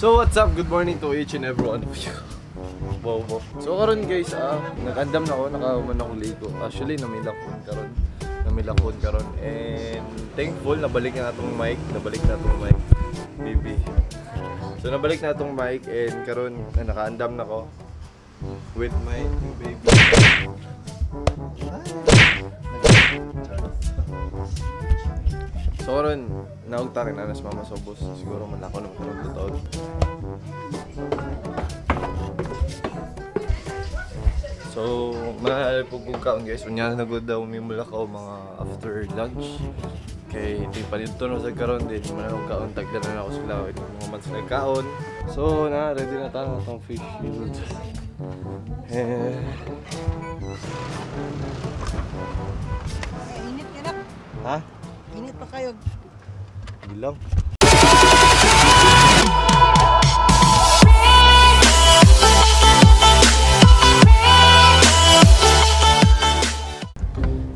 So what's up? Good morning to each and every one of you. Wow. So karon guys, nag-andam na ako, nakauman akong ligo. Actually, namilakon karon. Namilakon karon and thankful nabalik na atong mic, nabalik na atong mic. Baby. So nabalik na atong mic and karon na nakaandam na ko with my new baby. So karon naugta rin na nas mama sa bus. Siguro malako na karon totoo. So, mahal po kong kaon guys. Unya na gud daw mimula ko mga after lunch. Kay di pa dito no sa karon din manong kaon tagda na ako sila itong mga months na kaon. So, na ready na tayo atong fish shield. Eh, Init ka na. ha? Init pa kayo. Bilang.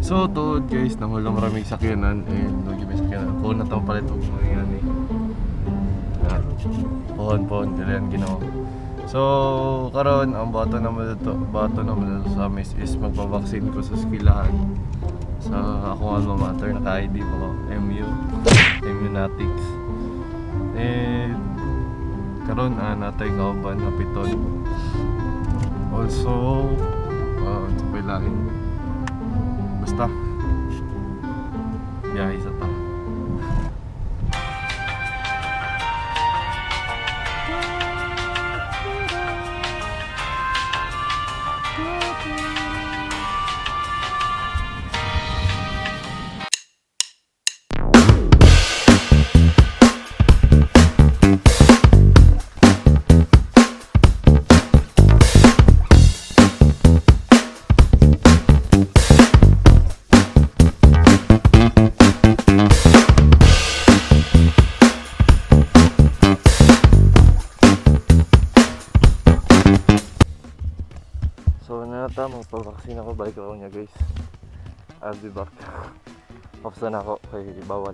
So, tuod guys, nangulong maraming sakyanan and lugi may sakyanan. Phone na tao palit og mga yan eh. Ah, Pohon, pohon, dili yan Ginoo. So, karon ang bato na mo dito, bato na mo dito sa amin is magpa-vaccine ko sa skilahan. Sa akong alma mater, naka-ID pa ko, MU, MU Natics. And karon natay kauban na piton. Also, sa pailain. Basta, biyahe sa ta. So na ta, magpa-vaccine ako. Balik ako niya guys. I'll be back. Off na ako kay bawal.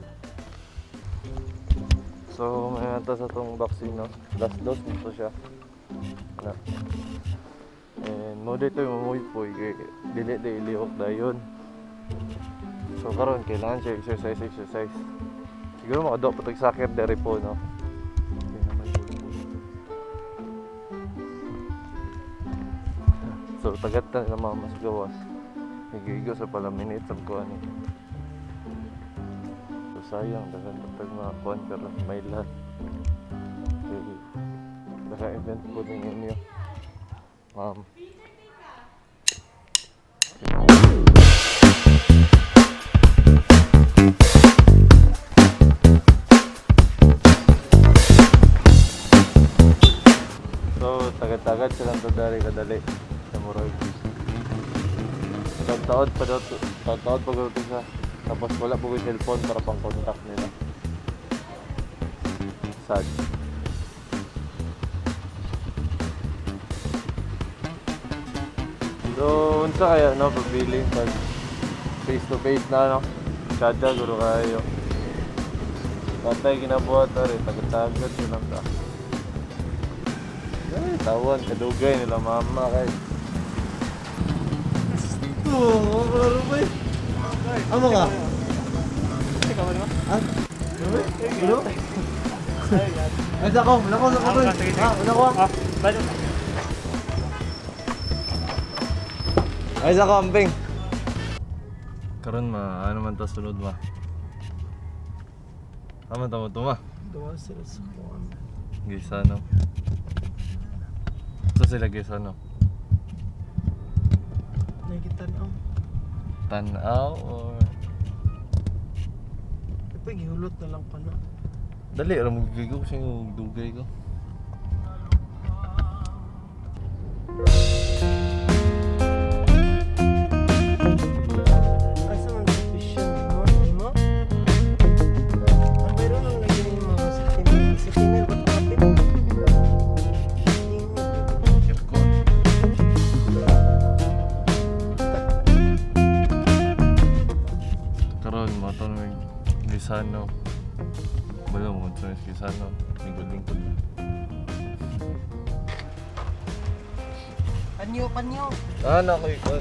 So may nata sa tong vaccine no. Last dose nito siya. Na. And mo dito yung mamuy kay dili di ilihok dayon. So karon kailangan siya exercise exercise. Siguro makadok pa tag sakit diri po no. Kaya naman So, tagat na nila mga mas gawas. Nagigo sa palaminit sa kuan eh. So, sayang. Dagan patag mga kuan karon may lahat. Okay. Baka event po din inyo. Ma'am. So, tagad-tagad silang dadali kadali sa Murag. Taod pa daw, taod pa daw to siya. Tapos wala po ko yung cellphone para pang contact nila. Sad. So, unsa kaya no pabiling pag face to face na no? Tsada guro kayo. Tatay ginabuhat ari tagad-tagad silang ta. Ay, tawan, kadugay nila mama kay. Oo, klaro ba eh? Amo ka? Ah? Ano? Ay, sako, nako, nako, ah, nako. Ay, sako, amping. Karon ma, ano man ta sunod ma? Tama tama to ma. Duwa sila sa kuwan. Gisano. Sa sila gisano. Nagitanaw. Tanaw or Ito, gihulot na lang ko na. Dali, alam mo gigo kasi yung dugay ko. Asa man sa vision mo? Mo? Ang meron lang lagi ni mga sa female. Sa female, ba't kapit? Aircon. Karon mo may Gisano. Wala mo kung sa Gisano. Lingkod-lingkod. Panyo, panyo. Ah, na ako ikon.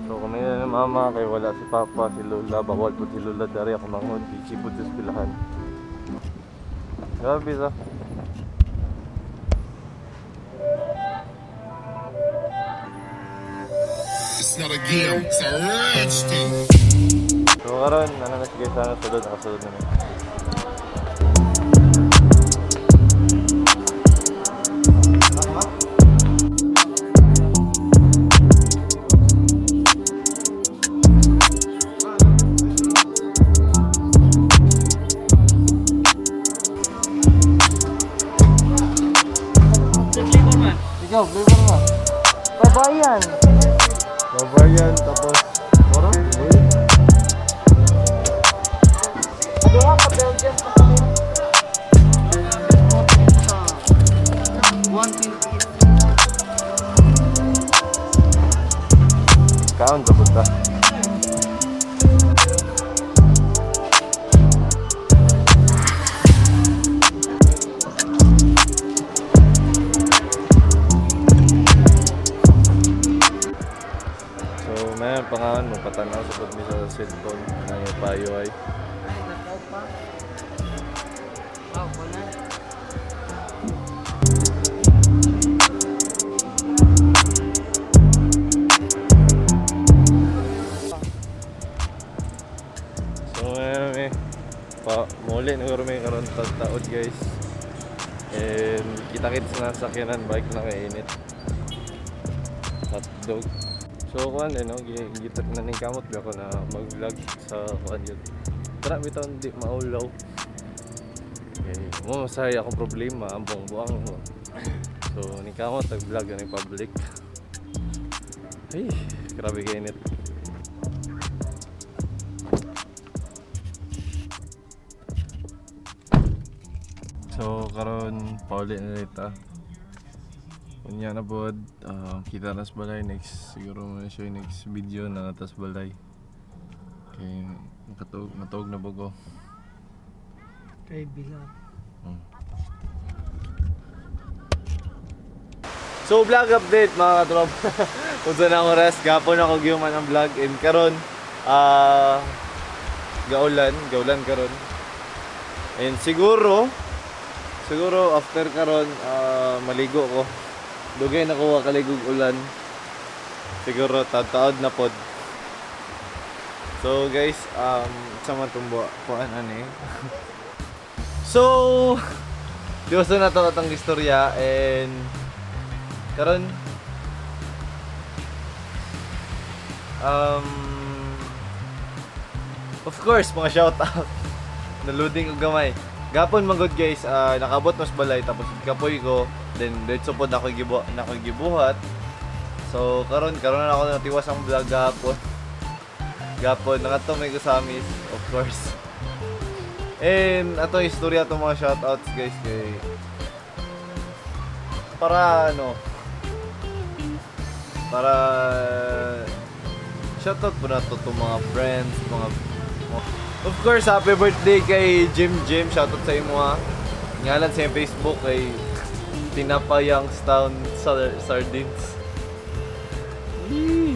So kami na ni mama kay wala si papa, si lola, bawal po si lola dari ako mangod, busy po sa eskwelahan. Grabe sa. It's not a game, it's a rich thing. So karon ano na sige sana sulod, nakasulod na mi. Ikaw, flavor mo. Babayan. Bavarian, tapos Moro? Duha ka Belgian pa kami. 128. Kaon sa punta. So, may pangalan mo, patanaw sa pag sa cellphone na yung payo ay. Ay, nakaw pa. Wow, wala. So, ngayon eh, pa, muli na kami karon taod guys. And kita-kits na sa sakyanan, bike na kainit. Hotdog. So, kuan eh, no, gitat na ning kamot ba ako na mag-vlog sa kuan yun. Tara, bitaw hindi maulaw. Okay, mo masaya akong problema, ang buang-buang mo. So, ning kamot nag-vlog na ning public. Ay, grabe kainit. So karon pauli na nita. Unya na pod, kita nas balay next siguro mo na siya yung next video na natas balay. Kay makatuog matuog na bugo. Kay bilang. So vlog update mga katrop. Kung saan ako rest, gapon ako gyuman ang vlog and karon gaulan, gaulan karon. And siguro siguro after karon maligo ko. Dugay na ko kaligog ulan. Siguro tataod na pod. So guys, sa man tumbo kuan ani. So, di ba na to atong istorya and karon of course mga shout out naluding og gamay gapon man gud guys, nakabot mas balay tapos kapoy ko then diretso pod ako gibu nako gibuhat. So karon karon na ako natiwas ang vlog gapon gapon nakato may kusamis of course. And ato istorya to mga shoutouts guys kay para ano para shoutout po na to mga friends, mga of course happy birthday kay Jim Jim, shoutout sa imo ha. Ngalan sa iyong Facebook kay Tinapa Youngstown Sardines. Yee!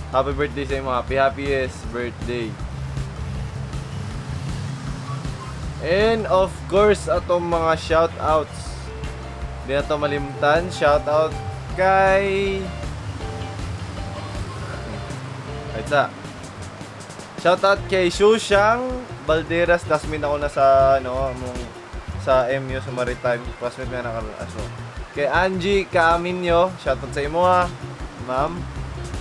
Happy birthday sa imo, happy happiest birthday. And of course, atong mga shoutouts. Di na to malimtan. Shoutout kay... Wait sa. Shoutout kay Shushang Balderas. Classmate ako na sa, ano, among, sa MU, sa Maritime. Classmate nga na aso. Kay Angie Caaminyo. Shoutout sa imo ha, ma'am.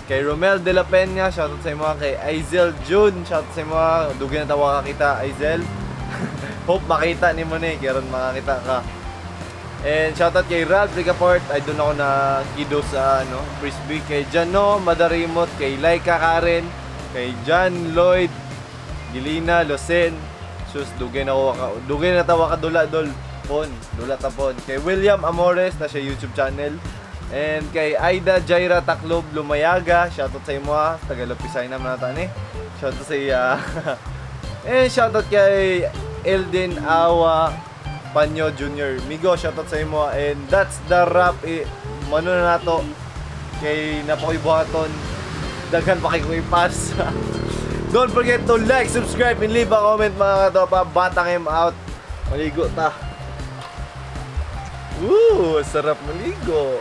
Kay Romel De La Peña, shoutout sa imo ha. Kay Aizel June, shoutout sa imo ha. Dugay na tawa ka kita, Aizel. Hope makita ni mo ni, karon makakita ka. And shoutout kay Ralph Rigaport, ay doon ako na kido sa ano, Frisbee. Kay Jano Madarimot, kay Laika Karen, kay John Lloyd, Gilina, Losen. Sus, dugay na ako dugay na tawa ka dula dol. Pon, dula tapon. Kay William Amores na siya YouTube channel. And kay Aida Jaira Taklob Lumayaga, shoutout sa imo ha. Tagalog Pisay naman nata ni. Shoutout sa iya. And shoutout kay Elden Awa Panyo Jr. Migo, shoutout sa imo. And that's the wrap. Eh, mano na nato kay napakoy buhaton. Daghan pa kay kong ipas. Don't forget to like, subscribe, and leave a comment, mga katropa. Batang M out. Maligo ta. Woo! Sarap maligo.